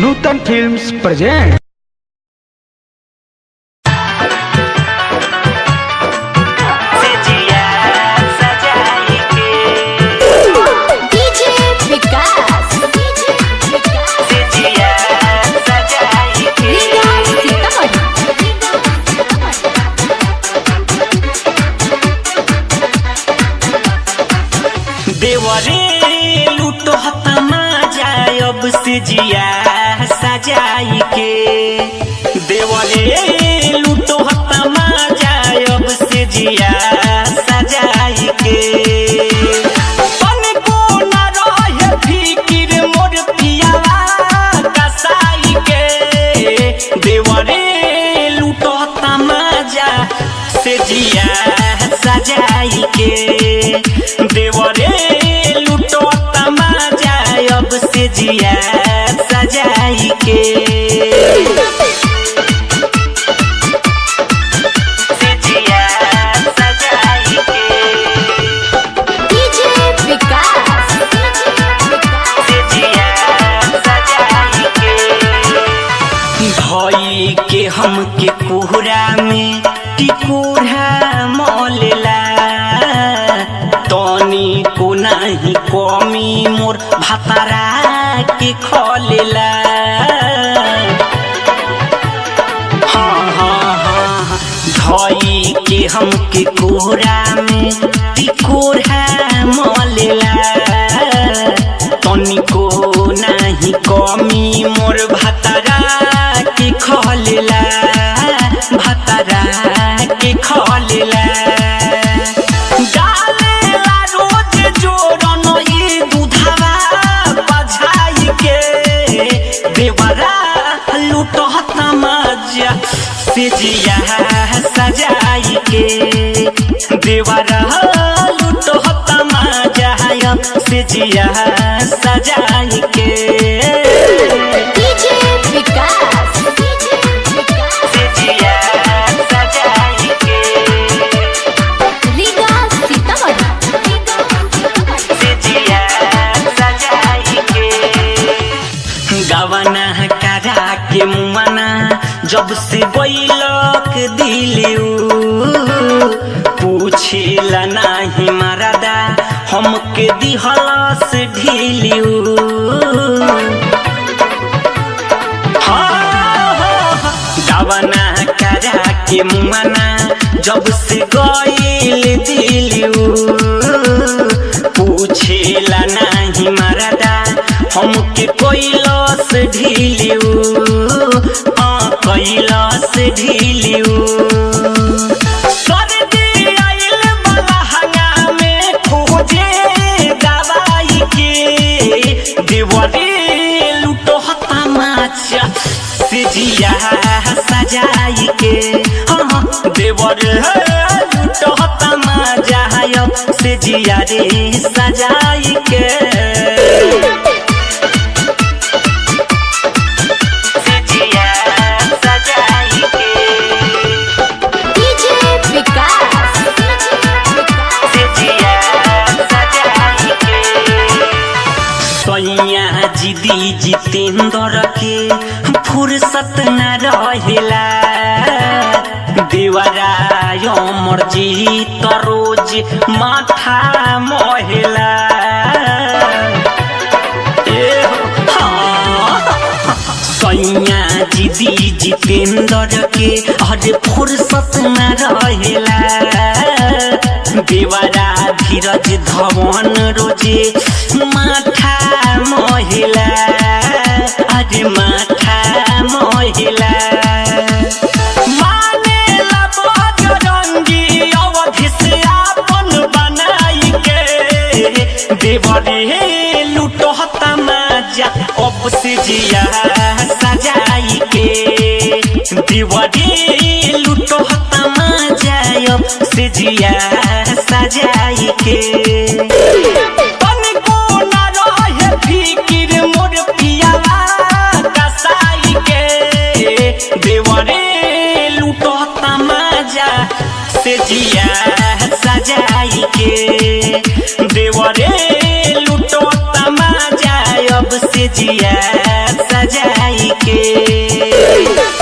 Nutan films present. DJ Vikas, DJ Vikas, Riga Sitamarhi. देवरे लूटो हतमा जाय अब से जिया सजाई के। देवरे लूटो हतमा जाय अब से जिया सजाई के। तनिको न रहे फिकिर मोर पियावा कसाई के। देवरे लूटो हतमा जा से जिया सजाई के। देवरे लूटो तमाजा अब से जिया सजाई के। से जिया सजाई के। DJ Vikas, से जिया सजाई के। भई के हमके कोहरा में टिकोरा मलेला, तनी को नाही कमी मोर भातारा के खलेला। हाँ हाँ हाँ, धई के हमके कोहरा में टिकोरा मलेला, तनिको नाही कमी मोर भातारा के खलेला, भातारा के खलेला। डालेला रोज जोरन ई दूधावा बझाई के। देवरा लूटत मजा से जिया सजाई के। देवरा लूटत मजा से जिया सजाई के। DJ Vikas, DJ Vikas, से जिया सजाई के। Riga Sitamarhi. से जिया सजाई के। गवना करा के मुआना जब से बैलक दिलिउ, पूछेला नाही मारदा हमके दिहलस ढिलिउ। गवना करा के मुआना जब से गईल दिलिउ, पूछेला नाही मारदा हमके कैलस ढिलिउ, आ कैलस ढिलिउ। सर्दी आइल वाला हंगामे खोजे दवाई के। देवरे लूटो हता से जिया सजाई के। हाँ, देवर लूटो हता से जिया रे सजाई के। से जिया सजाई के। DJ Vikas, से जिया सजाई के। सैया जिदी जितेंद्र के फुर्सत न रहेला, देवरा अमर जी त रोज माथा मोहेला। ए हाँ, सैया जिदी जितेंद्र के अरे फुर्सत न रहेला, देवरा धीरज धवन रोजे माथा मोहेला, अरे माथा मोहेला। मानेला बजरंगी अवधि से आपन बनाई के। देवरे लूटो तमाजा अब से जिया सजाई के। देवरे लूटो तमाजा अब से जिया सजाई के। तनिको न रहे फिकिर मोर पियावा कसाई के। देवरे लूटो तमाजा से जिया सजाई के। देवरे लूटो तमाजा अब से जिया सजाई। के।